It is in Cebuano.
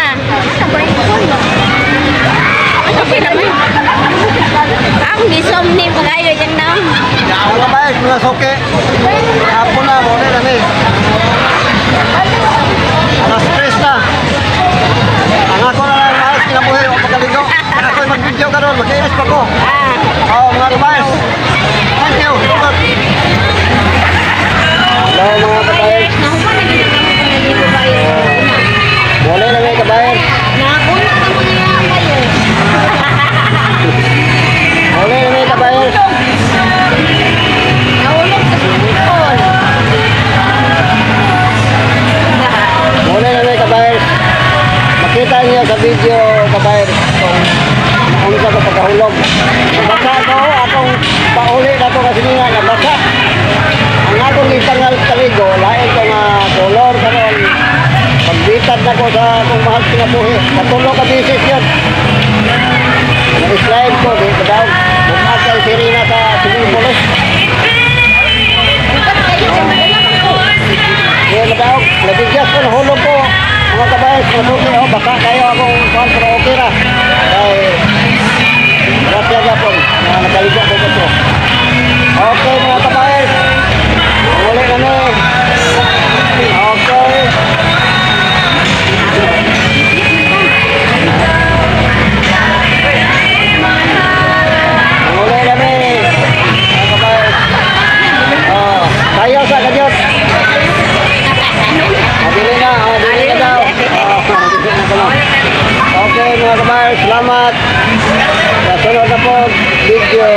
Na. Okay naman. Ang gisomni pa kayo dyan na. Mga bayers, mga suki. Hapon na, muna kami. Alas 3 na. Ang ako na lang maayos kinabuhi o pagkaligo. Ako'y mag-video karon, mag-inis pa ko. Ah. Oh, mga kabayers. Thank you. Salamat. Hello, mga kabayers. Nahuman na gid kamo panaligo kayo. Wala na may kabayers. Nakakuno ka mo niya kayo. Wala na may kabayers. Nahulog sa swimming pool. Wala na may kabayers. Makita niyo sa video, kabayers, kung unsa ko pagkahulog. Nabasa ko, akong pauli na ko kasi nga nabasa. Ang akong ipangal kaligo, lain ko nga color karon. Pagbitad na ko sa akong mahal kinabuhi. Katulo ka beses yun. Na-slide ko, di ko daw. Bukad kay Sirena sa swimming pool eh. Bukat kayo kay madala man ko. Di madaog. Nabigyas ko, nahulog ko. Mga kabayers, mga suki, oh, basa kayo akong kuhan, pero okay ra. Kay, grasya gapon, na nakaligo ko ko. Okay, mga kabayers. Muli kami. Okay. Muli kami. Mga kabayers. Oh, tayo sa kadyot. Mabili na, oh, bili na daw. Oh, bili na ko. Okay, mga kabayers, salamat. Sa sunod na po, video.